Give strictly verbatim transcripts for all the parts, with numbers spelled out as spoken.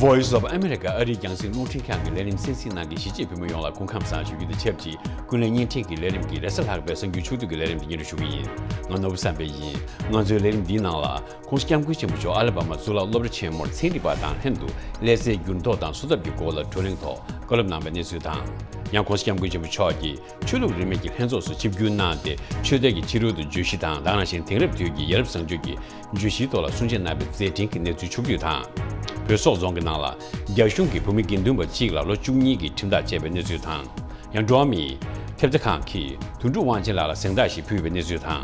Voice of America ཨ་རིའི་རྒྱང་སྲིང་རླུང་འཕྲིན་ཁང་གི་ལས་རིམ་གསན་གཟིགས་གནང་མཁན་གཞིས་བྱེས་བོད་མི་ཡོངས་ལ་སྐུ་ཁམས་བཟང་ཞུ་རྒྱུ་དང་ཆབས་ཅིག་ཀུན་གླེང་བརྙན་འཕྲིན་གྱི་ལས་རིམ་གྱི་རེས་གཟའ་ལྷག་པའི་གསར་འགྱུར་ཕྱོགས་བསྡུས་ཀྱི་ལས་རིམ་དེ་སྙན་སྒྲོན་ཞུ་གི་ཡིན། ང་ནོར་བུ་བསམ་འཕེལ་ཡིན། ང་ཚོའི་ལས་རིམ་འདིའི་ནང་ལ། ༸གོང་ས་༸སྐྱབས་མགོན་ཆེན་པོ་མཆོག་ཨ་ལི་བྷ་མ་གཙུག་ལག་སློབ་གྲྭ་ཆེན་མོར་ཚན་རིག་པ་དང་ལྷན་དུ་ཀླད་རྩའི་འགྱུར་ལྡོག་དང་གསོ་ཐབས་ཀྱི་སྐོར་ལ་བགྲོ་གླེང་ཐོག་བཀའ་སློབ་གནང་བའི་གནས་ཚུལ་དང་། ཡང་༸གོང་ས་༸སྐྱབས་མགོན་ཆེན་པོ་མཆོག་གིས་ཆོས་ལུགས་རིས་མེད་ཀྱི་ལྷན་ཚོགས་སུ་ཆིབས་བསྒྱུར་གནང་སྟེ། ཆོས་དད་ཀྱི་ཕྱི་རོལ་དུ་བརྗོད་གཞི་དང་། དེ་ནང་བཞིན་དེང་རབས་དུས་ཀྱི་ཡ་རབས་བཟང་སྤྱོད་ཀྱི་བརྗོད་གཞིའི་ཐོག་ལ་གསུང་བཤད་གནང་བའི་མཛད་འཕྲིན་གྱི་གནས་ཚུལ་ཕྱོགས་བསྡུས་དང་། བོད་སོག་རྫོང་གི་ནང་ལ་རྒྱ་གཞུང་གིས་བོད་མི་དགེ་འདུན་པ་གཅིག་ལ་ལོ་བཅུ་གཉིས་ཀྱི་ཁྲིམས་ཐག་བཅད་པའི་གནས་ཚུལ་དང་། ཡང་འགྲོ་བ་མིའི་ཐེབས་རྩ་ཁང་གིས་དོན་གྲུབ་དབང་ཆེན་ལགས་ལ་གཟེངས་རྟགས་ཤིག་ཕུལ་བའི་གནས་ཚུལ་དང་།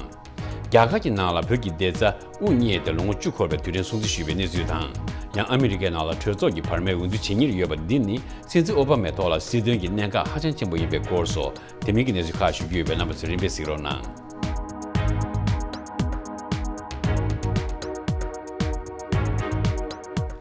རྒྱ་གར་གྱི་ནང་ལ་བོད་ཀྱི་བདེ་རྩ་དབུ་བརྙེས་ཏེ་ལོ་ངོ་བཅུ་འཁོར་བའི་དུས་དྲན་སྲུང་བརྩི་ཞུས་པའི་གནས་ཚུལ་དང་། ཡང་ཨ་མི་རི་ཀའི་ནང་ལ་གྲོས་ཚོགས་ཀྱི་བར་མའི་འོས་བསྡུ་ཇེ་ཉེར་ཡོད་པ་འདི་ནི་སྲིད་འཛིན་ཨོ་བྷ་མའི་ཐོག་ལ་སྲིད་དོན་གྱི་གནད་འགག་ཧ་ཅང་ཆེན་པོ་ཡིན་པའི་སྐོར་སོགས་དེ་མིན་གྱི་གནས་ཚུལ་ཁག་ཞུ་རྒྱུ་ཡོད་པས། རྣམ་པ་ཚོས་རིམ་པས་གཟིགས་རོགས་གནང་།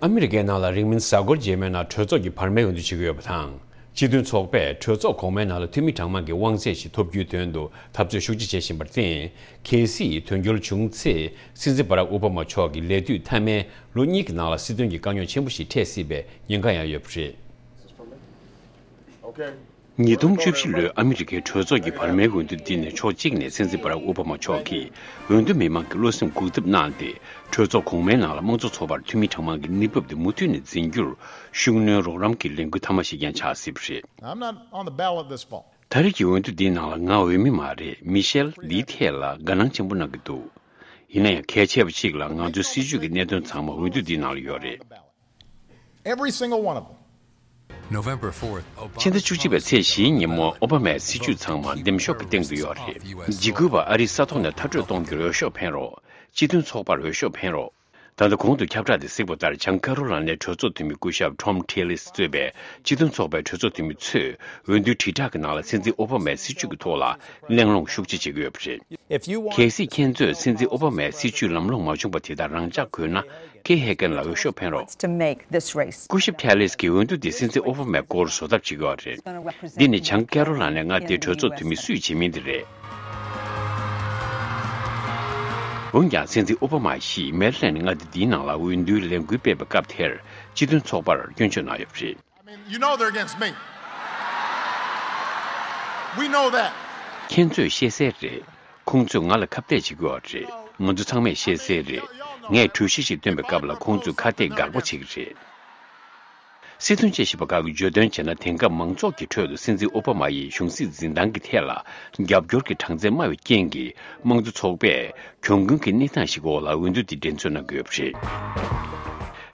ཨ་མི་རི་ཀའི་ནང་ལ་རིང་མིན་གཟའ་འཁོར་རྗེས་མའི་ནང་གྲོས་ཚོགས་ཀྱི་བར་མའི་འོས་བསྡུ་བྱེད་ཀྱི་ཡོད་པ་དང་། སྤྱི་མཐུན་ཚོགས་པས་གྲོས་ཚོགས་གོང་མའི་ནང་ལ་འཐུས་མི་གྲངས་མང་གི་དབང་ཚད་ཞིག་ཐོབ་རྒྱུའི་དོན་དུ་འཐབ་རྩོད་ཤུགས་ཆེ་བྱེད་བཞིན་པར་བརྟེན། གལ་སྲིད་དོན་འགྱུར་བྱུང་ཚེ། སྲིད་འཛིན་བྷ་རག་ཨོ་བྷ་མ་མཆོག་གི་ལས་དུས་མཐའ་མའི་ལོ་གཉིས་ཀྱི་ནང་ལ་སྲིད་དོན་གྱི་དཀའ་རྙོག་ཆེན་པོ་ཞིག་འཕྲད་སྲིད་པའི་ཉེན་ཁ་ཡང་ཡོད་པ་རེད། ཉིས་སྟོང་བཅུ་བཞི་ལོའི་ཨ་མི་རི་ཀའི་གྲོས་ཚོགས་ཀྱི་བར་མའི་འོས་བསྡུ་འདི་ནི་ཕྱོགས་གཅིག་ནས་སྲིད་འཛིན་བྷ་རག་ཨོ་བྷ་མ་མཆོག་གིས་འོས་བསྡུ་མི་མང་གི་བློ་སེམས་འགུག་ཐབས་གནང་སྟེ། གྲོས་ཚོགས་གོང་མའི་ནང་ལ་དམངས་གཙོ་ཚོགས་པར་འཐུས་མི་གྲངས་མང་གི་གནས་བབ་དེ་མུ་མཐུད་ནས་འཛིན་རྒྱུར་ཤུགས་སྣོན་རོགས་རམ་གྱི་ལས་འགུལ་མཐའ་མ་ཞིག་ཀྱང་ཆགས་སྲིད་པ་རེད། I'm not on the ballot this fall. ད་རེས་ཀྱི་འོས་བསྡུ་འདིའི་ནང་ལ་ང་འོས་མི་མ་རེད། མི་ཤེལ་ལི་ཐེ་ལ་དགའ་སྣང་ཆེན་པོ་གནང་གི་འདུག་ཡིན་ན་ཡང་གལ་ཆེ་བ་ཞིག་ལ་ང་ཚོའི་སྲིད་ཇུས་ཀྱི་གནད་དོན་ཚང་མ་འོས་བསྡུ་འདིའི་ནང་ལ་ཡོད་རེད། Every single one of them. November fourth, Obama ཕྱི་ཟླ་བཅུ་གཅིག་པའི་ཚེས་བཞིའི་ཉིན་མོ་ཨོ་བྷ་མའི་སྲིད་ཇུས་ཚང་མ་འདེམས་ཤོག་གི་སྟེང་དུ་ཡོད་རེད། འཇིགས་སྐུལ་བ་ཨ་རིའི་ས་ཐོག་ནས་མཐར་སྐྲོད་གཏོང་རྒྱུར་འོས་ཤོག་འཕེན་རོགས། སྤྱི་མཐུན་ཚོགས་པར་འོས་ཤོག་འཕེན་རོགས། ད་ལྟ་གོང་དུ་ཁྱབ་བསྒྲགས་དེ་གཟིགས་པ་ལྟར། བྱང་ཀ་རོ་ལ་ནའི་གྲོས་ཚོགས་འཐུས་མི་སྐུ་ཞབས་Tom Tillis གཙོས་པའི་སྤྱི་མཐུན་ཚོགས་པའི་གྲོས་ཚོགས་འཐུས་མི་ཚོས་འོས་བསྡུའི་དྲིལ་བསྒྲགས་ཀྱི་ནང་ལ་སྲིད་འཛིན་ཨོ་བྷ་མའི་སྲིད་ཇུས་ཀྱི་ཐོག་ལ་གླེང་སློང་ཤུགས་ཆེ་བྱེད་ཀྱི་ཡོད་པ་རེད། If you want གལ་སྲིད་ཁྱེད་ཚོས་སྲིད་འཛིན་ཨོ་བྷ་མའི་སྲིད་ཇུས་ལམ་ལྷོང་མ་བྱུང་བ་དེ་དག་རང་འཇགས་དགོས་ན། ཀེ་ཧེ་ཀན་ལ་འོས་ཤོག་འཕེན་རོགས། To make this race. སྐུ་ཞབས་ཐེ་ལིས་ཀྱིས་འོས་བསྡུ་འདི་སྲིད་འཛིན་ཨོ་བྷ་མའི་སྐོར་བཟོ་ཐབས་བྱེད་ཀྱི་ཡོད་རེད། འདི་ནི་བྱང་ཀེ་རོ་ལ་ནའི་མངའ་སྡེའི་གྲོས་ཚོགས་འཐུས་མི་སུས་བྱེད་མིན་དེ་རེད། འོན་ཀྱང་སྲིད་འཛིན་ཨོ་བྷ་མ་ཡིས་མེ་རི་ལན་མངའ་སྡེ་འདིའི་ནང་ལ་འོས་བསྡུའི་ལས་འགུལ་སྤེལ་བའི་སྐབས་དེར། སྤྱི་མཐུན་ཚོགས་པར་སྐྱོན་བརྗོད་གནང་ཡོད་པ་རེད། I mean, you know they're against me. We know that. ཁྱེད་ཚོས་ཤེས་གསལ་རེད། ཁོང་ཚོས་ང་ལ་ཁ་གཏད་བྱེད་ཀྱི་ཡོད་རེད། ང་ཚོ་ཚང་མས་ཤེས་གསལ་རེད། ངས་གྲོས་གཞི་ཞིག་བཏོན་པའི་སྐབས་ལ་ཁོང་ཚོས་ཁ་གཏད་དགག་པ་བྱེད་ཀྱི་རེད། སྲིད་དོན་དཔྱད་ཞིབ་པ་ཁག་གིས་བརྗོད་དོན་བྱས་ན། དེང་སྐབས་མང་ཚོགས་ཀྱི་ཁྲོད་དུ་སྲིད་འཛིན་ཨོ་བྷ་མ་ཡིས་གཞུང་སྲིད་འཛིན་སྟངས་ཀྱི་ཐད་ལ་རྒྱབ་སྐྱོར་གྱི་གྲངས་ཚད་དམའ་བའི་རྐྱེན་གྱིས། དམངས་གཙོ་ཚོགས་པས་གྱོང་གུན་གྱི་གནས་སྟངས་ཤིག་འོག་ལ་འོས་བསྡུ་འདི་འགྲན་རྩོད་གནང་གི་ཡོད་པ་རེད།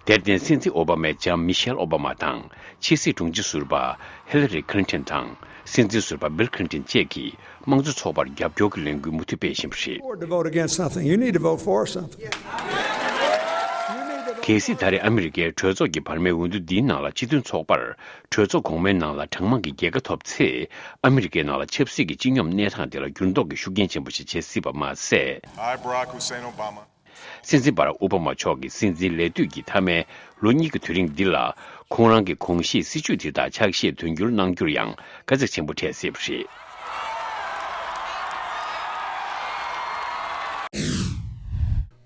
དེར་བརྟེན་སྲིད་འཛིན་ཨོ་བྷ་མའི་ལྕམ་མི་ཤེལ་ཨོ་བྷ་མ་དང་། ཕྱི་སྲིད་དྲུང་ཆེ་ཟུར་པ་ཧི་ལ་རི་ཁི་ལིན་ཏོན་དང་། སྲིད་འཛིན་ཟུར་པ་སྦིལ་ཁི་ལིན་ཏོན་བཅས་ཀྱིས་དམངས་གཙོ་ཚོགས་པར་རྒྱབ་སྐྱོར་གྱི་ལས་འགུལ་མུ་མཐུད་སྤེལ་བཞིན་པ་རེད། Or to vote against something, you need to vote for something. གལ་སྲིད་ད་རེས་ཨ་མི་རི་ཀའི་གྲོས་ཚོགས་ཀྱི་བར་མའི་འོས་བསྡུ་འདིའི་ནང་ལ་སྤྱི་མཐུན་ཚོགས་པར་གྲོས་ཚོགས་གོང་མའི་ནང་ལ་གྲངས་མང་གི་རྒྱལ་ཁ་ཐོབ་ཚེ། ཨ་མི་རི་ཀའི་ནང་ལ་ཆབ་སྲིད་ཀྱི་སྤྱི་སྙོམས་གནས་སྟངས་དེ་ལ་འགྱུར་ལྡོག་གི་ཤུགས་རྐྱེན་ཆེན་པོ་ཞིག་བྱེད་སྲིད་པ་མ་ཟད། I, Barack Hussein Obama. སྲིད་འཛིན་བྷ་རག་ཨོ་བྷ་མ་མཆོག་གི་སྲིད་འཛིན་ལས་དུས་ཀྱི་མཐའ་མའི་ལོ་གཉིས་ཀྱི་དུས་རིང་འདི་ལ། ཁོང་རང་གི་གོང་བཞིན་སྲིད་ཇུས་དེ་དག་ཕྱག་བཞེས་དོན་འཁྱོལ་གནང་རྒྱུར་ཡང་དཀའ་ཚེགས་ཆེན་པོ་འཕྲད་སྲིད་པ་རེད།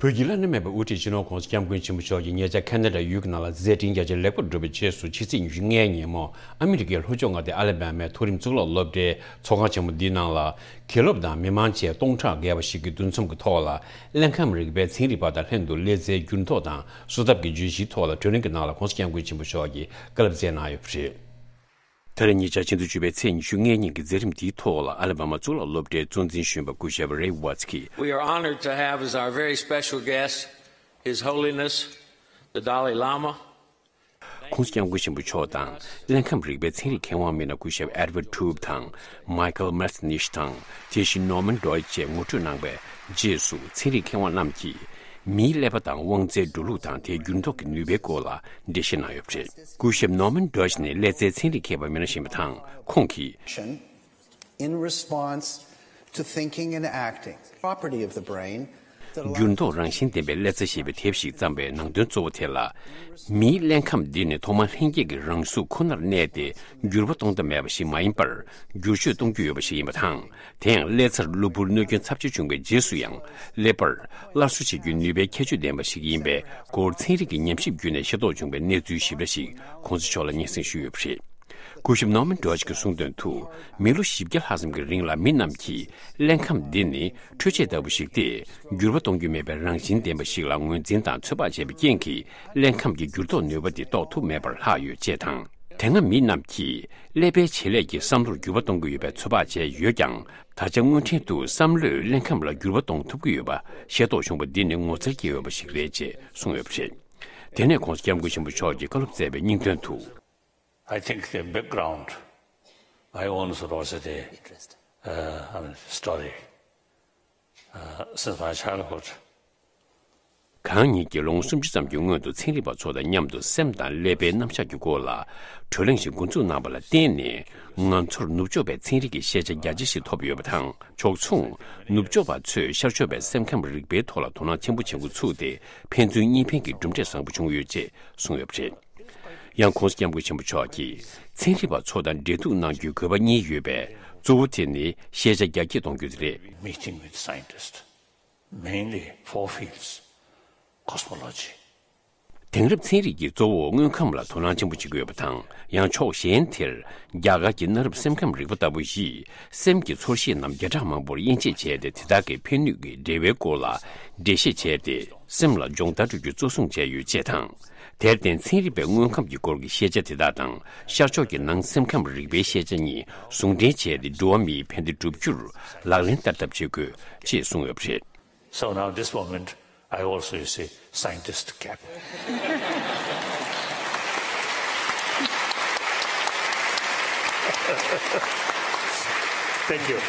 བོད་ཀྱི་བླ་ན་མེད་པའི་དབུ་ཁྲིད་སྤྱི་ནོར་༸གོང་ས་༸སྐྱབས་མགོན་ཆེན་པོ་མཆོག་གིས་ཉེ་ཆར་ཁ་ན་ཌ་ཡུལ་གྱི་ནང་ལ་མཛད་འཕྲིན་རྒྱ་ཆེར་ལེགས་པར་གྲུབ་པའི་རྗེས་སུ། ཕྱི་ཚེས་ཉི་ཤུ་ལྔའི་ཉིན་མོ་ཨ་མི་རི་ཀའི་ལྷོ་ཕྱོགས་མངའ་སྡེ་ཨ་ལ་བྷ་མའི་མཐོ་རིམ་གཙུག་ལག་སློབ་གྲྭའི་ཚོགས་ཁང་ཆེན་མོ་འདིའི་ནང་ལ། དགེ་སློབ་དང་མི་མང་བཅས་སྟོང་ཕྲག་བརྒལ་བ་ཞིག་གི་འདུ་འཛོམས་ཀྱི་ཐོག་ལ། སླད་མཁརམ་རིག་པའི་ཚན་རིག་པ་དང་ལྷན་དུ་ཀླད་རྩའི་འགྱུར་ལྡོག་དང་གསོ་ཐབས་ཀྱི་བརྗོད་གཞིའི་ཐོག་ལ་བགྲོ་གླེང་གི་ནང་ལ་༸གོང་ས་༸སྐྱབས་མགོན་ཆེན་པོ་མཆོག་གིས་བཀའ་སློབ་སྩལ་གནང་ཡོད་པ་རེད། ད་རེས་ཉེ་ཆར་ཕྱི་ཟླ་བཅུ་པའི་ཚེས་ཉི་ཤུ་ལྔའི་ཉིན་གྱི་མཛད་རིམ་འདིའི་ཐོག་ལ་ཨ་ལ་བྷ་མ་གཙུག་ལག་སློབ་གྲྭའི་གཙོ་འཛིན་གཞོན་པ་སྐུ་ཞབས་རེ་ཝཱ་ཊི་ཀྱིས། We are honored to have as our very special guest His Holiness the Dalai Lama. ༸གོང་ས་༸སྐྱབས་མགོན་ཆེན་པོ་མཆོག་དང་། སླད་མཁརམ་རིག་པའི་ཚན་རིག་མཁས་དབང་མི་སྣ་སྐུ་ཞབས་Edward Toope དང་། Michael Merzenich དང་། དེ་བཞིན་Norman Doidge བཅས་ངོ་སྤྲོད་གནང་བའི་རྗེས་སུ། ཚན་རིག་མཁས་དབང་རྣམས་ཀྱིས་མིའི་ཀླད་པ་དང་དབང་རྩའི་འགྲོ་ལུགས་དང་དེའི་འགྱུར་ལྡོག་གི་ནུས་པའི་སྐོར་ལ་འགྲེལ་བཤད་གནང་ཡོད་པ་རེད། སྐུ་ཞབས་Norman Doidge ནི་ཀླད་རྩའི་ཚན་རིག་མཁས་པ་མི་སྣ་ཞིག་ཡིན་པ་དང་། ཁོང་གིས། In response to thinking and acting, property of the brain. འགྱུར་ལྡོག་རང་བཞིན་ལྡན་པའི་ཀླད་རྩ་ཞེས་པའི་དེབ་ཞིག་བརྩམས་པའི་ནང་དོན་གཙོ་བོ་དེ་ལ། མིའི་ཀླད་ཁམས་འདི་ནི་ཐོག་མར་ལྷན་སྐྱེས་ཀྱི་རང་གཟུགས་ཁོ་ནར་གནས་ཏེ་འགྱུར་བ་གཏོང་ཐབས་མེད་པ་ཞིག་མ་ཡིན་པར། བསྒྱུར་བཅོས་གཏོང་རྒྱུ་ཡོད་པ་ཞིག་ཡིན་པ་དང་། དེ་ཡང་ཀླད་རྩར་གློ་བུར་གནོད་སྐྱོན་ཚབས་ཆེ་བྱུང་བའི་རྗེས་སུ་ཡང་ཀླད་པར་སླར་གསོ་བྱེད་རྒྱུའི་ནུས་པའི་ཁྱད་ཆོས་ལྡན་པ་ཞིག་ཡིན་པའི་སྐོར་ཚན་རིག་གི་ཉམས་ཞིབ་བརྒྱུད་ནས་ཤེས་རྟོགས་བྱུང་བའི་གནས་ཚུལ་ཞིབ་ཕྲ་ཞིག་གོང་ས་མཆོག་ལ་སྙན་སེང་ཞུས་ཡོད་པ་རེད། སྐུ་ཞབས་Norman Doidge་གྱིས་གསུངས་དོན་དུ། མི་ལོ་བཞི་བརྒྱ་ལྷག་ཙམ་གྱི་རིང་ལ་མི་རྣམས་ཀྱིས་ཀླད་ཁམས་འདི་ནི་འཕྲུལ་ཆས་ལྟ་བུ་ཞིག་སྟེ། འགྱུར་བ་གཏོང་རྒྱུ་མེད་པའི་རང་བཞིན་ལྡན་པ་ཞིག་ལ་ངོས་འཛིན་དང་ཚོད་དཔག་བྱས་པའི་རྐྱེན་གྱིས། ཀླད་ཁམས་ཀྱི་འགྱུར་ལྡོག་ནུས་པ་དེ་རྟོགས་ཐུབ་མེད་པར་ལྷག་ཡོད་ཅེས་དང་། དེ་སྔ་མི་རྣམས་ཀྱིས་ཀླད་པའི་བྱེད་ལས་ཀྱིས་བསམ་བློར་འགྱུར་བ་གཏོང་གི་ཡོད་པའི་ཚོད་དཔག་བྱས་ཡོད་ཀྱང་། ད་ཆ་དངོས་འཕྲིན་དུ་བསམ་བློས་ཀླད་ཁམས་ལ་འགྱུར་བ་གཏོང་ཐུབ་ཀྱི་ཡོད་པ་ཤེས་རྟོགས་བྱུང་བ་འདི་ནི་ངོ་མཚར་སྐྱེ་འོས་པ་ཞིག་རེད་ཅེས་གསུངས་ཡོད་པ་རེད། དེ་ནས་གོང་ས་སྐྱབས་མགོན་ཆེན་པོ་མཆོག་གིས་བཀའ་སློབ་སྩལ་བའི་སྙིང་དོན་དུ། I think the background, my own curiosity, uh, I mean, story, uh, since my childhood. གང་ཉིད་ཀྱིས་ལོ་ངོ་སུམ་ཅུ་ཙམ་གྱི་སྔོན་དུ་ཚན་རིག་པ་ཚོ་དང་མཉམ་དུ་སེམས་དང་ཀླད་པའི་རྣམ་གཞག་གི་སྐོར་ལ་བགྲོ་གླེང་ཞིག་འགོ་འཛུགས་གནང་བ་ལ་བརྟེན་ནས། ང་ཚོར་ནུབ་ཕྱོགས་པའི་ཚན་རིག་གི་ཤེས་བྱ་རྒྱ་ཆེ་ཞིག་ཐོབ་ཡོད་པ་དང་། ཕྱོགས་མཚུངས། ནུབ་ཕྱོགས་པ་ཚོས་ཤར་ཕྱོགས་པའི་སེམས་ཁམས་རིག་པའི་ཐོག་ལ་དོ་སྣང་ཆེན་པོ་བྱེད་འགོ་ཚུགས་ཏེ། ཕན་ཚུན་གཉིས་ཕན་གྱི་གྲུབ་འབྲས་བཟང་པོ་བྱུང་ཡོད་ཅེས་གསུངས་ཡོད་པ་རེད། ཡང་གོང་ས་སྐྱབས་མགོན་ཆེན་པོ་མཆོག་གིས། ཚན་རིག་པ་ཚོ་དང་འབྲེལ་གཏུག་གནང་རྒྱུའི་དགོས་པ་གཉིས་ཡོད་པས། གཙོ་བོ་དེ་ནི་ཤེས་བྱ་རྒྱ་སྐྱེད་གཏོང་རྒྱུ་དེ་རེད། Meeting with scientists, mainly four fields, cosmology. དེང་རབས་ཚན་རིག་གིས་གཙོ་བོ་དངོས་ཁམས་ལ་དོ་སྣང་ཆེན་པོ་བྱེད་ཀྱི་ཡོད་པ་དང་། ཡང་ཕྱོགས་གཞན་དེར། རྒྱ་གར་གྱི་གནའ་རབས་སེམས་ཁམས་རིག་པ་ལྟ་བུ་ཡིས། སེམས་ཀྱི་ཚོར་ཤེས་རྣམས་བརྒྱ་ཕྲག་མང་པོར་དབྱེ་འབྱེད་བྱས་ཏེ། དེ་དག་གི་ཕན་ནུས་ཀྱི་འབྲེལ་བའི་སྐོར་ལ་འགྲེལ་བཤད་བྱས་ཏེ། སེམས་ལ་སྦྱོང་བརྡར་སྤྲོད་རྒྱུ་གཙོ་བཟུང་བྱས་ཡོད་ཅེས་དང་། དེར་བརྟེན་ཚན་རིག་པས་དངོས་ཁམས་ཀྱི་སྐོར་གྱི་ཤེས་བྱ་དེ་དག་དང་། ཤར་ཕྱོགས་ཀྱི་ནང་སེམས་ཁམས་རིག་པའི་ཤེས་བྱ་གཉིས་ཟུང་འབྲེལ་བྱས་ཏེ། འགྲོ་བ་མིའི་ཕན་བདེ་བསྒྲུབ་རྒྱུར་ལག་ལེན་བསྟར་ཐབས་བྱེད་དགོས་ཅེས་གསུངས་ཡོད་པ་རེད། So now this moment, I also, you see, scientist cap. Thank you.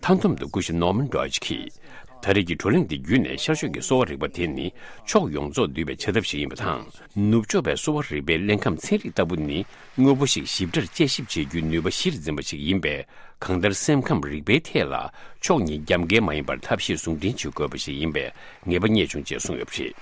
མཐའ་སྡོམ་དུ་སྐུ་ཞབས་Norman Doidge་གིས། ད་རེས་ཀྱི་བགྲོ་གླེང་འདི་བརྒྱུད་ནས་ཤར་ཕྱོགས་ཀྱི་གསོ་བ་རིག་པ་དེ་ནི་ཕྱོགས་ཡོངས་རྫོགས་འདུས་པའི་བྱ་ཐབས་ཤིག་ཡིན་པ་དང་། ནུབ་ཕྱོགས་པའི་གསོ་བ་རིག་པའི་ཀླད་ཁམས་ཚན་རིག་ལྟ་བུ་ནི་དངོས་པོ་ཞིག་ཞིབ་ཕྲར་དཔྱད་ཞིབ་བྱེད་རྒྱུའི་ནུས་པ་གཞིར་འཛིན་པ་ཞིག་ཡིན་པས། གང་ལྟར་སེམས་ཁམས་རིག་པའི་ཐད་ལ་ཕྱོགས་གཉིས་རྒྱབ་འགལ་མ་ཡིན་པར་ཐབས་ཤེས་ཟུང་འབྲེལ་བྱེད་དགོས་པ་ཞིག་ཡིན་པའི་ངེས་པ་རྙེད་བྱུང་ཅེས་གསུངས་ཡོད་པ་རེད།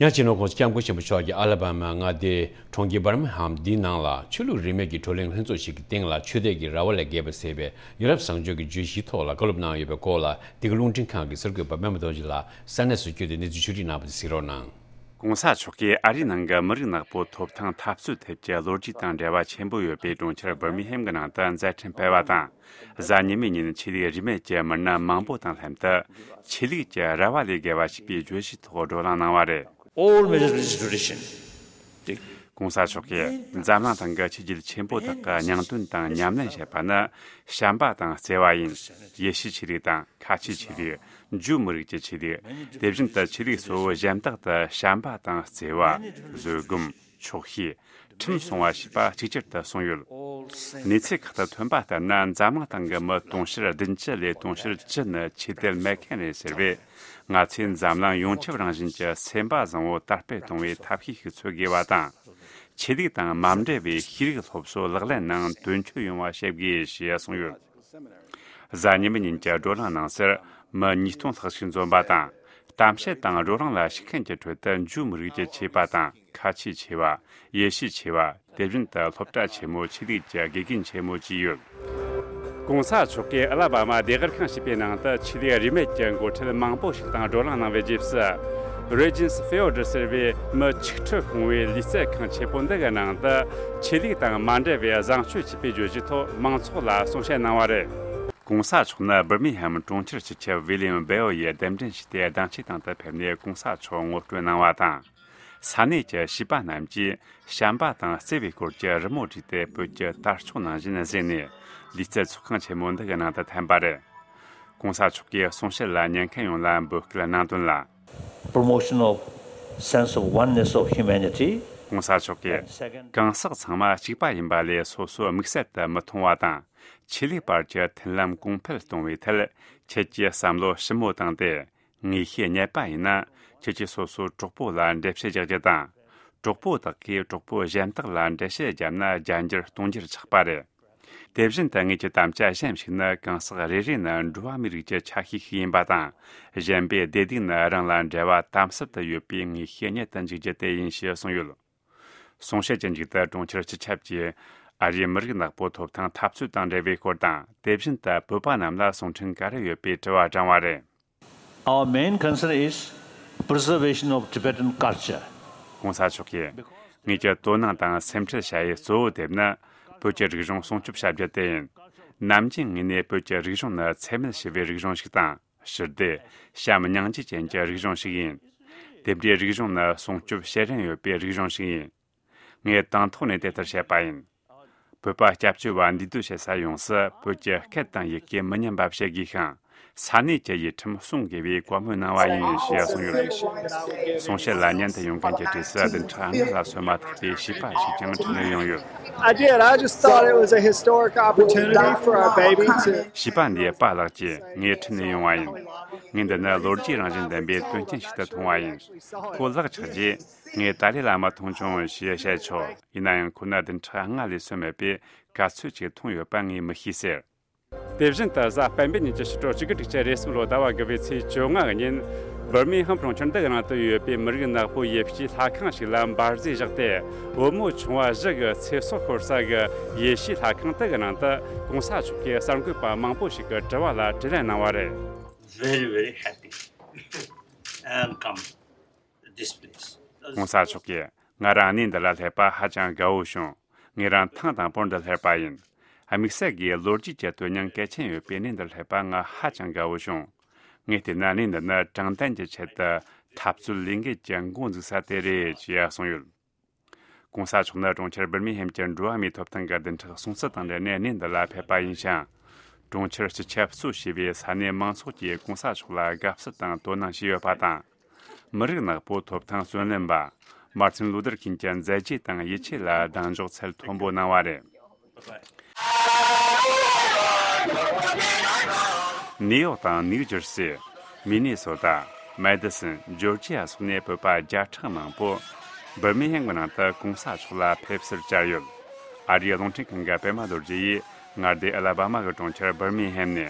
ཡང་སྤྱི་ནོར་༸གོང་ས་༸སྐྱབས་མགོན་ཆེན་པོ་མཆོག་གིས་ཨ་ལ་བྷ་མ་མངའ་སྡེའི་གྲོང་ཁྱེར་བར་མི་ཧམ་འདིའི་ནང་ལ་ཆོས་ལུགས་རིས་མེད་ཀྱི་བགྲོ་གླེང་ལྷན་ཚོགས་ཤིག་གི་སྟེང་ལ་ཆོས་དད་ཀྱི་ར་བ་ལས་བརྒལ་བ་ཟེར་བའི་ཡ་རབས་བཟང་སྤྱོད་ཀྱི་བརྗོད་གཞིའི་ཐོག་ལ་བཀའ་སློབ་གནང་ཡོད་པའི་སྐོར་ལ། འདི་ག་རླུང་འཕྲིན་ཁང་གི་གསར་འགོད་པ་པད་མ་རྡོ་རྗེ་ལགས་ས་གནས་སུ་བསྐྱོད་དེ་གནས་ཚུལ་ཕྱོགས་བསྒྲིགས་གནང་བ་དེ་གཟིགས་རོགས་གནང་། ༸གོང་ས་མཆོག་གིས་ཨ་རིའི་ནང་གི་མི་རིགས་ནག་པོ་ཐོབ་ཐང་འཐབ་རྩོད་ཐེབས་ཀྱི་ལོ་རྒྱུས་དང་འབྲེལ་བ་ཆེན་པོ་ཡོད་པའི་གྲོང་ཁྱེར་བར་མི་ཧེམ་གྱི་ནང་དུ་མཛད་འཕྲིན་སྤེལ་བ་དང་། གཟའ་ཉི་མའི་ཉིན་ཆོས་ལུགས་རིས་མེད་ཀྱི་མི་སྣ་མང་པོ་དང་ལྷན་དུ། ཆོས་ལུགས་ཀྱི་ར་བ་ལས་བརྒལ་བ་ཞེས་པའི་བརྗོད་གཞིའི་ཐོག་བགྲོ་གླེང་གནང་བ་རེད། All major religious tradition. ༸གོང་ས་མཆོག་གིས་འཛམ་གླིང་སྟེང་གི་ཆོས་བརྒྱུད་ཆེན་པོ་དག་གི་སྙིང་དོན་དང་ཉམས་ལེན་བྱེད་པ་ནི་བྱམས་པ་དང་བརྩེ་བ་ཡིན། ཡེ་ཤུའི་ཆོས་ལུགས་དང་ཁ་ཆེའི་ཆོས་ལུགས། ཇུའུ་མི་རིགས་ཀྱི་ཆོས་ལུགས། དེ་བཞིན་དུ་ཆོས་ལུགས་གཙོ་བོ་གཞན་དག་ཏུ་བྱམས་པ་དང་བརྩེ་བ། བཟོད་སྒོམ། ཆོག་ཤེས། ཁྲིམས་སྲུང་བ་ཞེས་པ་གཅིག་གྱུར་དུ་གསུངས་ཡོད། གནས་ཚུལ་ཁག་ཏུ་ཐོན་པ་ལྟར་ན། འཛམ་གླིང་སྟེང་གི་མི་དུང་ཕྱུར་བདུན་ཅུ་ལས་དུང་ཕྱུར་བཅུ་ནི་ཆོས་དད་མེད་མཁན་རེད་ཟེར་བས། ང་ཚོས་འཛམ་གླིང་ཡོངས་ཁྱབ་རང་བཞིན་གྱི་སེམས་པ་བཟང་བོ་དར་སྤེལ་གཏོང་བའི་ཐབས་ཤེས་ཤིག་འཚོལ་དགོས་པ་དང་། ཆོས་ལུགས་དང་མ་འབྲེལ་བའི་ཤེས་རིག་སློབ་གསོ་ལག་ལེན་ནང་དོན་འཁྱོལ་ཡོང་བ་བྱེད་དགོས་ཞེས་གསུངས་ཡོད། གཟའ་ཉི་མའི་ཉིན་གྱི་བགྲོ་གླེང་ནང་སར་མི་ཉིས་སྟོང་ལྷག་ཅིག་འཛོམས་པ་དང་། གཏམ་བཤད་དང་བགྲོ་གླེང་ལ་ཞུགས་མཁན་གྱི་ཁྲོད་དུ་ཇུའུ་མི་རིགས་ཀྱི་ཆོས་པ་དང་། ཁ་ཆེའི་ཆོས་པ། ཡེ་ཤུའི་ཆོས་པ། དེ་བཞིན་དུ་སློབ་གྲྭ་ཆེན་མོའི་ཆོས་ལུགས་ཀྱི་དགེ་རྒན་ཆེན་མོ་བཅས་ཡོད། ༸གོང་ས་མཆོག་གིས་ཨ་ལ་བྷ་མ་ལྡེ་གར་ཁང་ཞེས་པའི་ནང་དུ་ཆོས་ལུགས་རིས་མེད་ཀྱི་འགོ་ཁྲིད་མང་པོ་ཞིག་དང་བགྲོ་གླེང་གནང་བའི་རྗེས་སུ། Regents Field ཟེར་བའི་མི་ཆིག་ཁྲི་ཁོངས་པའི་ལུས་རྩལ་ཁང་ཆེན་པོ་འདི་གི་ནང་དུ་ཆོས་ལུགས་དང་མ་འབྲེལ་བའི་བཟང་སྤྱོད་ཅེས་པའི་བརྗོད་གཞིའི་ཐོག་མང་ཚོགས་ལ་གསུང་བཤད་གནང་བ་རེད། ༸གོང་ས་མཆོག་ནི་སྦིར་མིང་ཧམ་གྲོང་ཁྱེར་སྤྱི་ཁྱབ་ཝི་ལི་ཡམ་བེ་ཨོ་ཡིས་གདན་འདྲེན་ཞུས་ཏེ་གདན་ཆས་སྟེང་དུ་ཕེབས་ནས་༸གོང་ས་མཆོག་ངོ་སྤྲོད་གནང་བ་དང་། ས་གནས་ཀྱི་བྱིས་པ་རྣམས་ཀྱིས་བྱམས་པ་དང་བརྩེ་བའི་སྐོར་གྱི་རི་མོ་བྲིས་ཏེ་བོད་ཀྱི་དར་ལྕོག་ནང་བཞིན་བཟོས་ནས་ལུས་རྩལ་ཚོགས་ཁང་ཆེན་མོ་འདི་གི་ནང་དུ་འཐེན་པ་རེད། ༸གོང་ས་མཆོག་གིས་གསུང་བཤད་ལ་ཉན་མཁན་ཡོངས་ལ་འབོད་སྐུལ་གནང་དོན་ལ། Promotion of sense of oneness of humanity. ༸གོང་ས་མཆོག་གིས། གང་ཟག་ཚང་མ་གཅིག་པ་ཡིན་པ་ལས་སོ་སོ་དམིགས་བསལ་དུ་མི་མཐོང་བ་དང་། ཆོས་ལུགས་བར་གྱི་མཐུན་ལམ་གོང་འཕེལ་གཏོང་བའི་ཐད་ཁྱེད་ཀྱིས་བསམ་བློ་ཞིབ་མོ་བཏང་སྟེ། ངེས་ཤེས་རྙེད་པ་ཡིན་ན། ཁྱེད་ཀྱིས་སོ་སོའི་གྲོགས་པོ་ལ་འགྲེལ་བཤད་རྒྱག་རྒྱུ་དང་། གྲོགས་པོ་དག་གིས་གྲོགས་པོ་གཞན་དག་ལ་འགྲེལ་བཤད་བརྒྱབ་ན་རྒྱ་འགྱུར་གཏོང་རྒྱུར་ཆགས་པ་རེད། དེ་བཞིན་དུ་ངེད་ཀྱི་དམ་བཅའ་གཞན་ཞིག་ནི། གང་ཟག་རེ་རེ་ནི་འགྲོ་བ་མིའི་རིགས་ཀྱི་ཆ་ཤས་ཤིག་ཡིན་པ་དང་། གཞན་པའི་བདེ་སྡུག་ནི་རང་ལ་འབྲེལ་བ་དམ་ཟབ་ཏུ་ཡོད་པའི་ངེས་ཤེས་རྙེད་དུ་འཇུག་རྒྱུ་དེ་ཡིན་ཞེས་གསུངས་ཡོད། གསུང་བཤད་ཀྱི་མཇུག་ཏུ་གྲོང་ཁྱེར་སྤྱི་ཁྱབ་ཀྱིས་ཨ་རིའི་མི་རིགས་ནག་པོ་ཐོབ་ཐང་འཐབ་རྩོད་དང་འབྲེལ་བའི་སྐོར་དང་། དེ་བཞིན་དུ་བོད་པ་རྣམས་ལ་གསུང་འཕྲིན་ག་རེ་ཡོད་པའི་དྲི་བ་དྲངས་པ་རེད། Our main concern is preservation of Tibetan culture. གོང་ས་མཆོག་གིས། ངེད་ཀྱི་དོ་སྣང་དང་སེམས་ཁྲལ་བྱ་ཡུལ་གཙོ་བོ་དེ་ནི། བོད་ཀྱི་རིག་གཞུང་སྲུང་སྐྱོབ་བྱ་རྒྱུ་དེ་ཡིན། ནམ་རྒྱུན་ངོས་ནས་བོད་ཀྱི་རིག་གཞུང་ནི་འཚེ་མེད་ཞི་བའི་རིག་གཞུང་ཞིག་དང་། ཞི་བདེ། བྱམས་སྙིང་རྗེ་ཅན་གྱི་རིག་གཞུང་ཞིག་ཡིན། དེ་འདྲའི་རིག་གཞུང་ནི་སྲུང་སྐྱོབ་བྱེད་རིན་ཡོད་པའི་རིག་གཞུང་ཞིག་ཡིན། ངས་དང་ཐོག་ནས་དེ་ལྟར་བཤད་པ་ཡིན། བོད་པ་སྐྱབས་བཅོལ་བ་འདུས་སྡོད་བྱེད་ས་ཡོངས་སུ་བོད་ཀྱི་སྐད་དང་ཡི་གེ་མི་ཉམས་པ་བྱེད་དགོས་ཤིང་། ས་གནས་ཀྱི་ཡུལ་ཁྲིམས་སྲུང་དགོས་པའི་བཀའ་མོལ་གནང་བ་ཡིན་ཞེས་གསུངས་ཡོད། གསུང་བཤད་ལ་ཉན་དུ་ཡོང་མཁན་གྱི་གྲས་སུ་བདུན་ཕྲག་ལྔ་ལ་སོན་མ་ཐག་པའི་བྱིས་པ་ཞིག་ཀྱང་འཕྲིན་ལས་ཡོང་ཡོད། I did. I just thought it was a historic opportunity for our baby to. བྱིས་པ་འདིའི་པཱ་ལགས་ཀྱིས་ངའི་འཕྲིན་ལས་ཡོང་བ་ཡིན། ངས་འདི་ནི་ལོ་རྒྱུས་རང་བཞིན་ལྡན་པའི་དོན་རྐྱེན་ཞིག་ཏུ་མཐོང་བ་ཡིན། ཁོ་ལག་ཆགས་རྗེས། ངས་ཏཱ་ལའི་བླ་མ་མཐོང་བྱུང་ཞེས་བཤད་ཆོག་ཡིན་ན་ཡང་ཁོ་ན་བདུན་ཕྲག་ལྔ་ལས་སོན་མེད་པས་ག་ཚོད་ཅིག་མཐོང་ཡོད་པ་ངས་མི་ཤེས་ཟེར། དེ་བཞིན་དུ་གཟའ་སྤེན་པའི་ཉིན་གྱི་ཕྱི་དྲོ་གཅིག་དགུ་དྲུག་ཅུ་རེ་གསུམ་ལོ་ཟླ་བ་དགུ་པའི་ཚེས་བཅོ་ལྔ་གི་ཉིན། བར་མི་ཧམ་གྲོང་ཁྱེར་འདི་གི་ནང་དུ་ཡོད་པའི་མི་རིགས་ནག་པོ་ཡེ་ཤུའི་ལྷ་ཁང་ཞིག་ལ་འབར་རྫས་བཞག་སྟེ། བུ་མོ་ཆུང་བ་བཞི་གི་ཚེ་སྲོག་ཤོར་ས་གི་ཡེ་ཤུའི་ལྷ་ཁང་དེ་གི་ནང་དུ་གོང་ས་མཆོག་གིས་གསར་འགོད་པ་མང་པོ་ཞིག་གི་དྲི་བ་ལ་དྲིས་ལན་གནང་བ་རེད། Very, very happy and come this place. གོང་ས་མཆོག་གིས་ང་རང་གནས་འདི་ལ་སླེབས་པ་ཧ་ཅང་དགའ་བོ་བྱུང་། ངེད་རང་ཐེངས་དང་པོར་འདི་སླེབས་པ་ཡིན། དམིགས་བསལ་གྱིས་ལོ་རྒྱུས་ཀྱི་དོན་སྙིང་གལ་ཆེན་ཡོད་པའི་གནས་འདིར་སླེབས་པ་ང་ཧ་ཅང་དགའ་བོ་བྱུང་། ངས་བལྟས་ན་གནས་འདི་ནི་དྲང་བདེན་གྱི་ཆེད་དུ་འཐབ་རྩོད་ལས་འགུལ་གྱི་འགོ་འཛུགས་ས་དེ་རེད་ཅེས་གསུངས་ཡོད། གོང་ས་མཆོག་ནི་གྲོང་ཁྱེར་སྦིར་མིང་ཧེམ་གྱི་འགྲོ་བ་མིའི་ཐོབ་ཐང་གི་བདུན་ཕྲག་སྲུང་བརྩི་དང་འབྲེལ་ནས་གནས་འདི་ལ་ཕེབས་པ་ཡིན་ཞིང་། གྲོང་ཁྱེར་སྤྱི་ཁྱབ་གཙོ་བྱས་པའི་ས་གནས་མང་ཚོགས་ཀྱིས་གོང་ས་མཆོག་ལ་དགའ་བསུ་དང་དོ་སྣང་བྱས་ཡོད་པ་དང་། མི་རིགས་ནག་པོ་ཐོབ་ཐང་རྩོད་ལེན་པ་མར་ཏིན་ལུ་ཐར་ཁིང་གྱི་མཛད་རྗེས་དང་ཡིད་ཆེས་ལ་གདེང་འཇོག་ཚད་མཐོན་པོ་གནང་བ་རེད། ནིའུ་ཡོག་དང་ནིའུ་ཇར་སི། མི་ནི་སོ་ཏ། མེ་ཏི་སོན། ཇོར་ཇི་ཡ་སོགས་ནས་བོད་པ་བརྒྱ་ཕྲག་མང་པོ་འབར་མི་ཧེང་གི་ནང་དུ་གོང་ས་མཆོག་ལ་ཕེབས་བསུར་བཅར་ཡོད། ཨ་རིའི་རླུང་འཕྲིན་ཁང་གི་པད་མ་རྡོ་རྗེ་ཡིས་མངའ་སྡེ་ཨ་ལ་བྷ་མ་གི་གྲོང་ཁྱེར་འབར་མི་ཧེམ་ནས།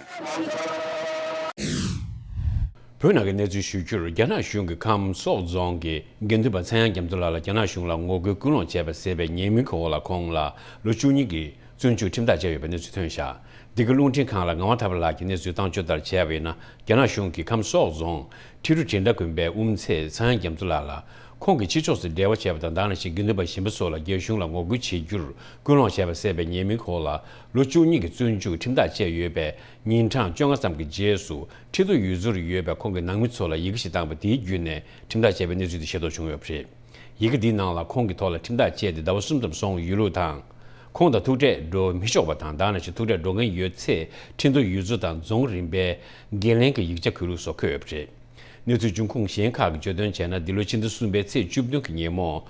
བོད་ནང་གི་གནས་ཚུལ་ཞུ་རྒྱུར། རྒྱ་ནག་གཞུང་གིས་ཁམས་སོག་རྫོང་གི་དགེ་འདུན་པ་ཚངས་དབྱངས་རྒྱ་མཚོ་ལགས་ལ་རྒྱ་ནག་གཞུང་ལ་ངོ་རྒོལ་སྐུལ་སློང་བྱས་པ་ཟེར་བའི་ཉེས་མིང་གི་འོག་ལ་ཁོང་ལ་ལོ་བཅུ་གཉིས་ཀྱི་བཙོན་འཇུག་ཁྲིམས་ཐག་བཅད་ཡོད་པའི་གནས་ཚུལ་ཐོན་བཞག་འདི་ག་རླུང་འཕྲིན་ཁང་ལ་ངག་དབང་ཐར་པ་ལགས་ཀྱིས་གནས་ཚུལ་བཏང་བཅོས་ལྟར་བྱས་པ་ཡིན་ན། རྒྱ་ནག་གཞུང་གིས་ཁམས་སོག་རྫོང་ཁྲི་རུ་དྲིལ་མདའ་དགོན་པའི་དབུ་མཛད་ཚངས་དབྱངས་རྒྱ་མཚོ་ལགས་ལ། ཁོང་གིས་ཕྱི་ཕྱོགས་སུ་འབྲེལ་བ་བྱས་པ་དང་། དེ་ནང་བཞིན་དགེ་འདུན་པ་གཞན་པ་སོགས་ལ་རྒྱ་གཞུང་ལ་ངོ་རྒོལ་བྱེད་རྒྱུར་སྐུལ་སློང་བྱས་པ་ཟེར་བའི་ཉེས་མིང་འོག་ལ་ལོ་བཅུ་གཉིས་ཀྱི་བཙོན་འཇུག་ཁྲིམས་ཐག་བཅད་ཡོད་པས། ཉིན་གྲངས་བཅོ་ལྔ་ཙམ་གྱི་རྗེས་སུ་ཁྲི་ཐོག་ཡུལ་ཚོར་ཡོད་པའི་ཁོང་གི་ནང་མི་ཚོ་ལ་ཡི་གེ་ཞིག་བཏང་པ་དེའི་བརྒྱུད་ནས་ཁྲིམས་ཐག་བཅད་པའི་གནས་ཚུལ་དེ་ཤེས་རྟོགས་བྱུང་ཡོད་པ་རེད། ཡི་གེ་འདིའི་ནང་ལ་ཁོང་གི་ཐོག་ལ་ཁྲིམས་ཐག་བཅད་དེ་ཟླ་བ་གསུམ་ཙམ་སོང་ཡོད་ལུགས་དང་། ཁོང་དང་ཐུག་འཕྲད་འགྲོ་མི་ཆོག་པ་དང་། དེ་ནང་བཞིན་ཐུག་འཕྲད་འགྲོ་མཁན་ཡོད་ཚེ་ཁྲི་ཐོག་ཡུལ་ཚོ་དང་རྫོང་རིམ་པའི་འགན་ལེན་གྱི་ཡིག་ཆ་འཁོད་ལུགས་སོགས་འཁོད་ཡོད་པ་རེད། གནས་ཚུལ་འབྱུང་ཁུངས་གཞན་ཁག་གིས་བརྗོད་དོན་བྱས་ན། འདི་ལོའི་ཕྱི་ཟླ་གསུམ་པའི་ཚེས་བཅུ་བདུན་གྱི་ཉིན་མོ།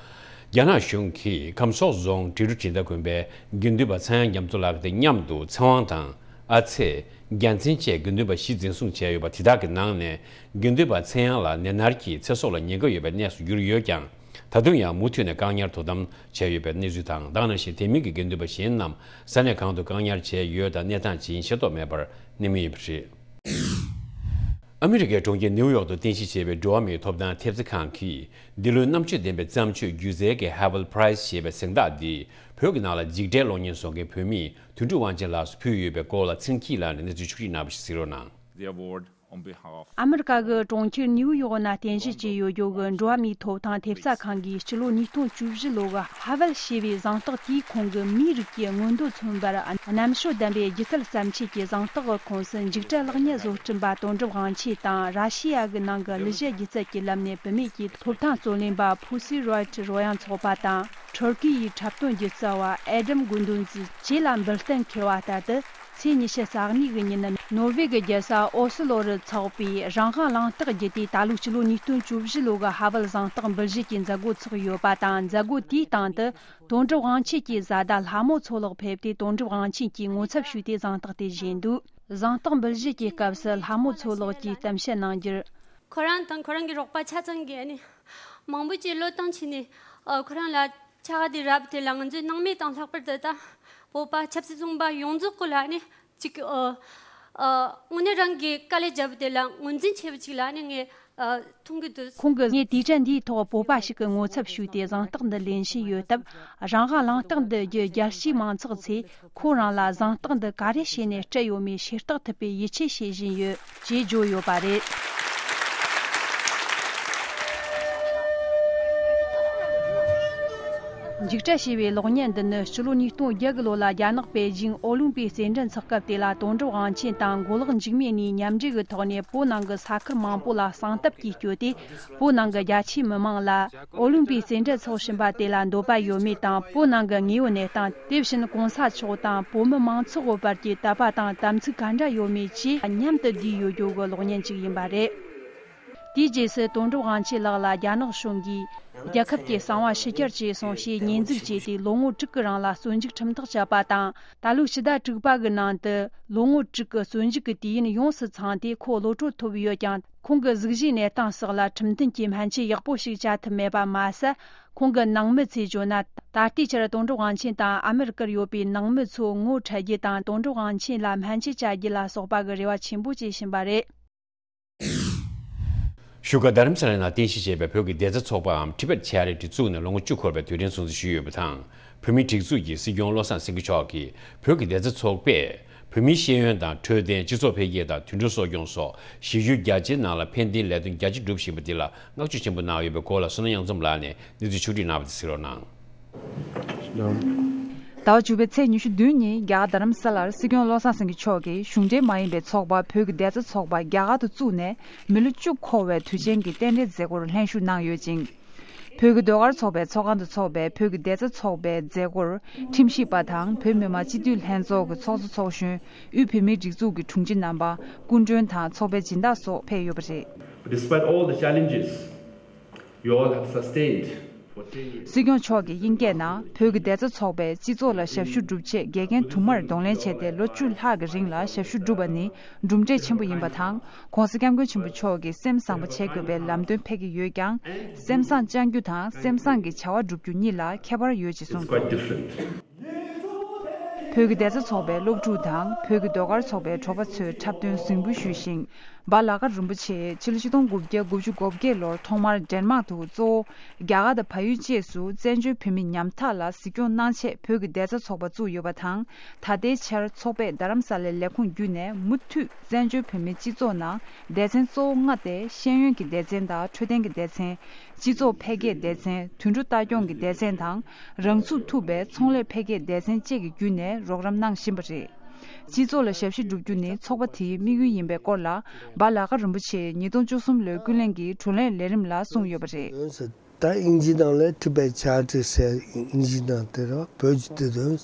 རྒྱ་ནག་གཞུང་གིས་ཁམས་སོག་རྫོང་ཁྲི་རུ་དྲིལ་མདའ་དགོན་པའི་དགེ་འདུན་པ་ཚངས་དབྱངས་རྒྱ་མཚོ་ལགས་དང་མཉམ་དུ་ཚེ་དབང་དང་། ཨ་ཚེ། རྒྱལ་མཚན་བཅས་དགེ་འདུན་པ་བཞི་འཛིན་བཟུང་བྱས་ཡོད་པ། དེ་དག་གི་ནང་ནས་དགེ་འདུན་པ་ཚེ་དབྱངས་ལ་ནད་མནར་གྱིས་ཚེ་སྲོག་ལ་ཉེན་ཁ་ཡོད་པའི་གནས་སུ་གྱུར་ཡོད་ཀྱང་། ད་དུང་ཡང་མུ་མཐུད་ནས་བཀག་ཉར་དོ་དམ་བྱས་ཡོད་པའི་གནས་ཚུལ་དང་། དེ་ནང་བཞིན་དེ་མིན་གྱི་དགེ་འདུན་པ་གཞན་རྣམས་ས་གནས་གང་དུ་བཀག་ཉར་བྱས་ཡོད་དང་གནས་སྟངས་ཇི་ཡིན་ཤེས་རྟོགས་མེད་པར་གནས་མུས་ཡིན་པ་རེད། ཨ་མི་རི་ཀའི་གྲོང་ཁྱེར་ནིའུ་ཡོག་ཏུ་རྟེན་གཞི་བྱས་པའི་འགྲོ་བ་མིའི་ཐོབ་ཐང་ཐེབས་རྩ་ཁང་གིས། འདི་ལོའི་རྣམ་དཔྱོད་ལྡན་པའི་བརྩམས་ཆོས་སྒྱུ་རྩལ་གྱི་Havel Prize ཞེས་པའི་གཟེངས་རྟགས་འདི། བོད་ཀྱི་ནང་ལ་འཇིགས་བྲལ་གློག་བརྙན་བཟོ་མཁན་བོད་མི་དོན་གྲུབ་དབང་ཆེན་ལགས་སུ་ཕུལ་ཡོད་པའི་སྐོར་ལ། ཚེ་རིང་སྐྱིད་ལགས་ནས་གནས་ཚུལ་ཕྱོགས་སྒྲིག་གནང་བ་ཞིག་གཟིགས་རོགས་གནང་། The award on behalf ཨ་མི་རི་ཀ་གི་གྲོང་ཁྱེར་ནིའུ་ཡོག་ན་རྟེན་གཞི་བྱས་ཡོད་རྒྱུ་གི་འགྲོ་བ་མིའི་ཐོབ་ཐང་ཐེབས་རྩ་ཁང་གིས་སྤྱི་ལོ་ཉིས་སྟོང་བཅུ་བཞི་ལོ་གི་ཧ་ཝལ་ཞེས་པའི་གཟེངས་རྟགས་དེས་ཁོང་གི་མིའི་རིགས་ཀྱི་མངོན་འདོད་མཚོན་པར་རྣམ་དཔྱོད་ལྡན་པའི་སྒྱུ་རྩལ་བརྩམས་ཆོས་ཀྱི་གཟེངས་རྟགས་ཀྱི་ཁོངས་སུ་འཇིགས་བྲལ་གློག་བརྙན་བཟོ་སྐྲུན་པ་དོན་གྲུབ་དབང་ཆེན་དང་། ར་ཤི་ཡ་གི་ནང་གི་གླུ་གཞས་སྒྱུ་རྩལ་གྱི་ལམ་ནས་བུད་མེད་ཀྱི་ཐོབ་ཐང་རྩོད་ལེན་པ་ཕུ་སི་རོལ་ཊི་རོལ་དབྱངས་ཚོགས་པ་དང་། ཊར་ཀི་ཡི་འཁྲབ་སྟོན་སྒྱུ་རྩལ་བ་ཨེ་ཌམ་གུན་དུན་ཛི་བཅས་ལ་འབུལ་གཏན་འཁེལ་བ་ལྟར་དུ། ཚེས་ཉི་ཤུ་རྩ་གཉིས་ཀྱི་ཉིན་ནི་ནོར་ཝེ་གི་རྒྱལ་ས་ཨོ་སི་ལོ་རུ་འཚོགས་པའི་རང་དབང་གླེང་སྟེགས་བརྒྱུད་དེ། ད་ལོའི་སྤྱི་ལོ་ཉིས་སྟོང་བཅུ་བཞི་ལོ་གི་ཧ་ཝལ་གཟེངས་རྟགས་འབུལ་བཞེས་ཀྱི་མཛད་སྒོ་ཚོགས་ཡོད་པ་དང་། མཛད་སྒོ་དེའི་སྟེང་དུ་དོན་གྲུབ་དབང་ཆེན་གྱི་བཟའ་ཟླ་ལྷ་མོ་མཚོ་ལགས་ཕེབས་ཏེ། དོན་གྲུབ་དབང་ཆེན་གྱིས་ངོ་ཚབ་ཞུས་ཏེ་གཟེངས་རྟགས་དེ་བཞེས་འདུག་གཟེངས་རྟགས་འབུལ་བཞེས་ཀྱི་སྐབས་སུ་ལྷ་མོ་མཚོ་ལགས་ཀྱིས་གཏམ་བཤད་གནང་རྒྱུར། ཁོ་རང་དང་ཁོ་རང་གི་རོགས་པ་ཆ་ཚང་གིས་ནི་མང་པོ་ཅིག་བློས་བཏང་བྱས་ནས། ཨ། ཁོ་རང་ལ་ཕྱག་དེ་རག་པ་དེ་ལ་ང་ཚོས་སྣང་མེད་དང་། ལྷག་པར་དུ་ད་ བོད་པ་ཆབ་སྲིད་བཙོན་པ་ཡོངས་རྫོགས་ཀྱི་ལ་ནི་ཅིག་ཨ་ཨ་དངོས་གནས་རང་གི་དཀའ་ལས་བརྒྱབ་པ་དེ་ལ་ངོས་འཛིན་ཆེ་བ་ཅིག་ལ་ནི་ངས་ཨ་མཐོང་གི་འདུག་ཁོང་གིས་ངས་དུས་དྲན་འདིའི་ཐོག་བོད་པ་ཞིག་གི་ངོ་ཚབ་ཞུས་ཏེ་གཟེངས་རྟགས་འདི་ལེན་བཞིན་ཡོད་སྟབས། རང་དབང་གླེང་སྟེགས་འདི་བརྒྱུད་རྒྱལ་སྤྱིའི་མང་ཚོགས་ཚོས་ཁོང་རང་ལ་གཟེངས་རྟགས་འདི་ག་རེ་བྱས་ནས་སྤྲད་ཡོད་མེད་ཤེས་རྟོགས་ཐུབ་པའི་ཡིད་ཆེས་བྱེད་བཞིན་ཡོད། ཅེས་བརྗོད་ཡོད་པ་རེད། འཇིགས་སྐྲག་ཞེས་པའི་གློག་བརྙན་འདི་ནི་སྤྱི་ལོ་ཉིས་སྟོང་བརྒྱད་ཀྱི་ལོ་ལ་རྒྱ་ནག་པེ་ཅིང་ཨོ་ལིམ་པིག་རྩེད་འགྲན་འཚོགས་སྐབས་དེ་ལ་དོན་གྲུབ་དབང་ཆེན་དང་མགོ་ལོག་འཇིགས་མེད་གཉིས་མཉམ་འབྲེལ་གྱི་ཐོག་ནས་བོད་ནང་གི་ས་ཁུལ་མང་པོ་ལ་གསང་སྟབས་ཀྱིས་བསྐྱོད་དེ། བོད་ནང་གི་རྒྱ་ཆེའི་མི་མང་ལ་ཨོ་ལིམ་པིག་རྩེད་འགྲན་འཚོགས་བཞིན་པ་དེ་ལ་འདོད་པ་ཡོད་མེད་དང་། བོད་ནང་གི་དངོས་ཡོད་གནས་སྟངས། དེ་བཞིན་གོང་ས་མཆོག་དང་བོད་མི་མང་ཚོགས་བར་གྱི་དད་པ་དང་དམ་ཚིག་ག་འདྲ་ཡོད་མེད་བཅས་མཉམ་དུ་བསྡུས་ཡོད་རྒྱུ་གི་གློག་བརྙན་ཅིག་ཡིན་པ་རེད། དེའི་རྗེས་སུ་དོན་གྲུབ་དབང་ཆེན་ལགས་ལ་རྒྱ་ནག་གཞུང་གིས་རྒྱལ་ཁབ་ཀྱི་གསང་བ་ཕྱི་གྱར་བྱས་སོང་ཞེས་ཉེས་འཛུགས་བྱས་ཏེ། ལོ་ངོ་དྲུག་གི་རིང་ལ་བཙོན་འཇུག་ཁྲིམས་ཐག་བཅད་པ་དང་། ད་ལོའི་ཕྱི་ཟླ་དྲུག་པ་གི་ནང་དུ་ལོ་ངོ་དྲུག་གི་བཙོན་འཇུག་གི་དུས་ཡུན་ཡོངས་སུ་ཚང་སྟེ་ཁོ་གློད་གྲོལ་ཐོབ་ཡོད་ཀྱང་། ཁོང་གི་གཟུགས་གཞིའི་གནས་སྟངས་སོགས་ལ་ཁྲིམས་མཐུན་གྱི་སྨན་བཅོས་ཡག་པོ་ཞིག་བྱ་ཐུབ་མེད་པ་མ་ཟད། ཁོང་གི་ནང་མི་ཚོས་བརྗོད་ན། ད་ལྟའི་ཆར་དོན་གྲུབ་དབང་ཆེན་དང་ཨ་མེ་རི་ཀར་ཡོད་པའི་ནང་མི་ཚོ་ངོ་འཕྲད་རྒྱུ་དང་། དོན་གྲུབ་དབང་ཆེན་ལ་སྨན་བཅོས་བྱ་རྒྱུ་ལ་སོགས་པ་གི་རེ་བ་ཆེན་པོ་བྱེད་བཞིན་པ་རེད། བཞུགས་སྒར་རྡ་རམ་ས་ལའི་ནང་རྟེན་གཞི་བྱས་པའི་བོད་ཀྱི་བདེ་རྩ་ཚོགས་པའམ་Tibet Charity བཙུགས་ནས་ལོ་ངོ་བཅུ་འཁོར་བའི་དུས་དྲན་སྲུང་བརྩི་ཞུས་ཡོད་པ་དང་། བོད་མིའི་སྒྲིག་འཛུགས་ཀྱི་སྲིད་སྐྱོང་བློ་བཟང་སེང་གེ་མཆོག་གིས། བོད་ཀྱི་བདེ་རྩ་ཚོགས་པས་བོད་མིའི་ཤེས་ཡོན་དང་འཕྲོད་བསྟེན། སྤྱི་ཚོགས་འཕེལ་རྒྱས་དང་དུད་འགྲོ་གསོ་སྐྱོང་སོགས་གཞི་རྒྱུ་རྒྱ་ཆེའི་ནང་ལ་ཕན་བདེའི་ལས་དོན་རྒྱ་ཆེ་སྒྲུབ་བཞིན་པ་འདི་ལ་བསྔགས་བརྗོད་ཆེན་པོ་གནང་ཡོད་པའི་སྐོར་ལ་བསོད་ནམས་དབྱངས་འཛོམས་ལགས་ནས་གནས་ཚུལ་ཕྱོགས་བསྒྲིགས་གནང་བ་དེ་གཟིགས་རོགས་གནང་། ཟླ་བ་བཅུ་པའི་ཚེས་ཉི་ཤུ་བདུན་ཉིན་རྒྱ་གར་རྡ་རམ་ས་ལར་སྲིད་སྐྱོང་བློ་བཟང་སེང་གེ་མཆོག་གིས་གཞུང་འབྲེལ་མ་ཡིན་པའི་ཚོགས་པ་བོད་ཀྱི་བདེ་རྩ་ཚོགས་པ་རྒྱ་གར་དུ་བཙུགས་ནས་མི་ལོ་བཅུ་འཁོར་བའི་དུས་ཆེན་གྱི་རྟེན་འབྲེལ་མཛད་སྒོར་ལྷན་ཞུགས་གནང་ཡོད་ཅིང་། བོད་ཀྱི་ཟློས་གར་ཚོགས་པའི་ཚོགས་ཁང་དུ་འཚོགས་པའི་བོད་ཀྱི་བདེ་རྩ་ཚོགས་པའི་མཛད་སྒོར་ཁྲིམས་ཞིབ་པ་དང་བོད་མི་མང་སྤྱི་འཐུས་ལྷན་ཚོགས་ཀྱི་ཚོགས་གཙོ་ཚོགས་གཞོན། དབུས་བོད་མིའི་སྒྲིག་འཛུགས་ཀྱི་དྲུང་ཆེ་རྣམ་པ། སྐུ་མགྲོན་དང་ཚོགས་པའི་སྦྱིན་བདག་སོགས་ཕེབས་ཡོད་པ་རེད། Despite all the challenges you all have sustained for ten years. སྲིད་སྐྱོང་མཆོག་གིས་དབྱིན་སྐད་ནང་བོད་ཀྱི་བདེ་རྩ་ཚོགས་པས་སྤྱི་ཚོགས་ལ་ཞབས་ཞུ་སྒྲུབ་ཆེད་འགལ་རྐྱེན་དུ་མར་གདོང་ལེན་བྱས་ཏེ་ལོ་བཅུ་ལྷག་གི་རིང་ལ་ཞབས་ཞུ་བསྒྲུབས་པ་ནི་གྲུབ་འབྲས་ཆེན་པོ་ཡིན་པ་དང་། ༸གོང་ས་༸སྐྱབས་མགོན་ཆེན་པོ་མཆོག་གིས་སེམས་བཟང་པོ་བྱེད་དགོས་པའི་ལམ་སྟོན་ཕེབས་ཀྱི་ཡོད་ཀྱང་། སེམས་བཟང་བཅང་རྒྱུ་དང་སེམས་བཟང་གི་བྱ་བ་བསྒྲུབ་རྒྱུ་གཉིས་ལ་ཁྱད་པར་ཡོད་ཅེས་གསུངས། Quite different. བོད་ཀྱི་བདེ་རྩ་ཚོགས་པའི་སློབ་ཕྲུག་དང་བོད་ཀྱི་ཟློས་གར་ཚོགས་པའི་གྲོགས་པ་ཚོས་འཁྲབ་སྟོན་གཟིགས་འབུལ་ཞུས་ཤིང་། འབའ་ལགས་ཀར་རིན་པོ་ཆེས་ཕྱི་ལོ་ཆིག་སྟོང་དགུ་བརྒྱ་དགུ་བཅུ་གོ་བརྒྱད་ལོར་ཐོག་མར་ཌེན་མཱག་ཏུ་གཙོ་བོ་རྒྱ་གར་དང་བལ་ཡུལ་བཅས་སུ་བཙན་བྱོལ་བོད་མི་ཉམ་ཐག་ལ་གཟིགས་སྐྱོང་གནང་ཆེད་བོད་ཀྱི་བདེ་རྩ་ཚོགས་པ་བཙུགས་ཡོད་པ་དང་། ད་ལྟའི་ཆར་ཚོགས་པས་རྡ་རམ་ས་ལའི་ལས་ཁུངས་བརྒྱུད་ནས་མུ་མཐུད་བཙན་བྱོལ་བོད་མིའི་སྤྱི་ཚོགས་ནང་སྡེ་ཚན་གཙོ་བོ་ལྔ་སྟེ། ཤེས་ཡོན་གྱི་སྡེ་ཚན་དང་འཕྲོད་བསྟེན་གྱི་སྡེ་ཚན། སྤྱི་ཚོགས་འཕེལ་རྒྱས་སྡེ་ཚན། དུད་འགྲོ་ལྟ་སྐྱོང་གི་སྡེ་ཚན་དང་། རང་ཚུགས་ཐུབ་པའི་ཚོང་ལས་འཕེལ་རྒྱས་སྡེ་ཚན་བཅས་ཀྱི་བརྒྱུད་ནས་རོགས་རམ་གནང་བཞིན་པ་རེད། སྤྱི་ཚོགས་ལ་ཞབས་ཕྱི་བསྒྲུབ་རྒྱུ་ནི་ཚོགས་པ་དེའི་དམིགས་ཡུལ་ཡིན་པའི་སྐོར་ལ། འབའ་ལགས་ཀར་རིན་པོ་ཆེས་ཉིས་སྟོང་བཅུ་གསུམ་ལོའི་ཀུན་གླེང་གི་བགྲོ་གླེང་ལས་རིམ་ལ་གསུངས་ཡོད་པ་རེད། ད་དབྱིན་ཇི་ནང་ལ་Tibet Charity ཟེར་དབྱིན་ཇི་ནང་དེ་ར་བོད་ཀྱི་དེ་དོན།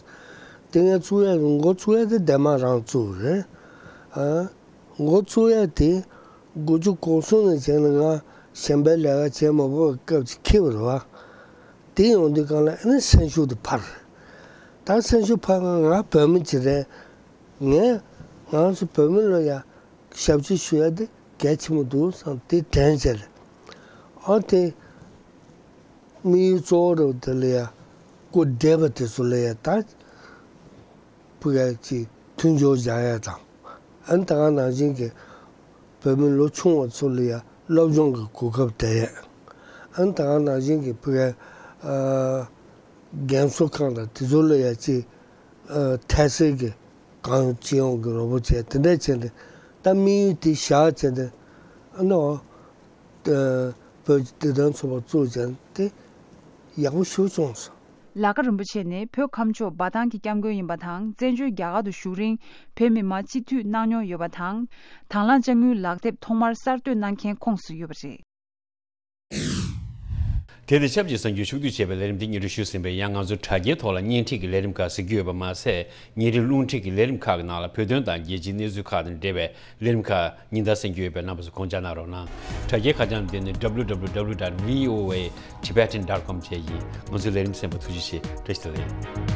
དེ་ངས་བཙུགས་ཡ་འགོ་བཙུགས་ཡ་དེ་ལྡན་མ་རང་བཙུགས་རེད། ཨ། འགོ་བཙུགས་ཡ་དེ་དགུ་བཅུ་གོ་གསུམ་ནས་བྱས་ནས་ང་གཞན་པའི་ལས་ཀ་བྱས་མ་དགོས་པའི་སྐབས་ཅིག་འཁེལ་བ་རེད་བ། དེ་ཡོང་དུས་སྒང་ལ་ཨ་ནི་སེམས་ཤུགས་དེ་འཕར། ད་སེམས་ཤུགས་འཕར་ང་ང་བོད་མི་ཅིག་རེད། ངས་ང་ཚོ་བོད་མི་ལ་ཡ་ཞབས་ཕྱི་ཞུ་ཡ་དེ་གལ་ཆེན་པོ་འདུག་བསམ་དེ་དྲན་བྱས་རེད། ཨ་དེ་དམིགས་ཡུལ་གཙོ་བོ་རེད་དེ་ལ་ཡ་སྐུ་བགྲེས་པ་དེ་ཚོ་ལ་ཡ་ད། ཕ་གི་ཅིག་མཐུན་སྦྱོར་སྦྱང་ཡས་དང་། ཨ་ནི་ད་ག་ནང་བཞིན་གྱི་བོད་མི་ལོ་ཆུང་བ་ཚོ་ལ་ཡ་སློབ་སྦྱོང་གི་གོ་སྐབས་སྤྲད་ཡས། ཨ་ནི་ད་ག་ནང་བཞིན་གྱི་ཕ་གི་ཨ་རྒན་གསོ་ཁང་དང་དེ་ཚོ་ལ་ཡ་ཅིག་ཨ་འཕྲལ་སེལ་གྱི་གང་ཡོང་ཅི་ཡོང་གི་རོགས་པ་བྱས་དེ་འདྲ་བྱས་ཏེ་ད་དམིགས་ཡུལ་དེ་བཞག་བྱས་ཏེ་ཨ་ནི་འོ། ཨ་བོད་ཀྱི་བདེ་དོན་ཚོགས་པ་བཙུགས་བྱས་ཏེ་ཡག་པོ་ཞེ་པོ་བྱུང་སོང་། ལ་ཀ་རིན་པོ་ཆེ་ནི་བོད་ཁམས་ཕྱོགས་འབའ་ཐང་གི་སྐྱབས་མགོན་ཡིན་པ་དང་། བཙན་བྱོལ་རྒྱ་གར་དུ་བཞུགས་རིང་བོད་མི་མང་སྤྱི་འཐུས་གནང་མྱོང་ཡོད་པ་དང་། དང་བླངས་དཔྱ་དངུལ་ལག་དེབ་ཐོག་མར་གསར་གཏོད་གནང་མཁན་ཁོངས་སུ་ཡོད་པ་རེད། དེ་དང་ཆབས་ཅིག་གསར་འགྱུར་ཕྱོགས་བསྡུས་བྱས་པའི་ལས་རིམ་འདི་སྙན་སྒྲོན་ཞུས་ཟིན་པས། ཡང་ང་ཚོའི་དྲ་རྒྱའི་ཐོག་ལ་བརྙན་འཕྲིན་གྱི་ལས་རིམ་ཁག་གཟིགས་རྒྱུ་ཡོད་པ་མ་ཟད། བརྙན་འཕྲིན་རླུང་འཕྲིན་གྱི་ལས་རིམ་ཁག་གི་ནང་ལ་བོད་དོན་དང་རྒྱལ་སྤྱིའི་གནས་ཚུལ་ཁག་དང་འབྲེལ་བའི་ལས་རིམ་ཁག་ཉིན་ལྟར་གསན་རྒྱུ་ཡོད་པས་རྣམ་པ་ཚོ་དགོངས་འཇགས་གནང་རོགས་གནང་། དྲ་རྒྱའི་ཁ་བྱང་འདི་ནི་W W W dot V O A Tibetan dot com བཅས་ཡིན། ང་ཚོའི་ལས་རིམ་གསན་པར་ཐུགས་རྗེ་ཆེ། བཀྲ་ཤིས་བདེ་ལེགས།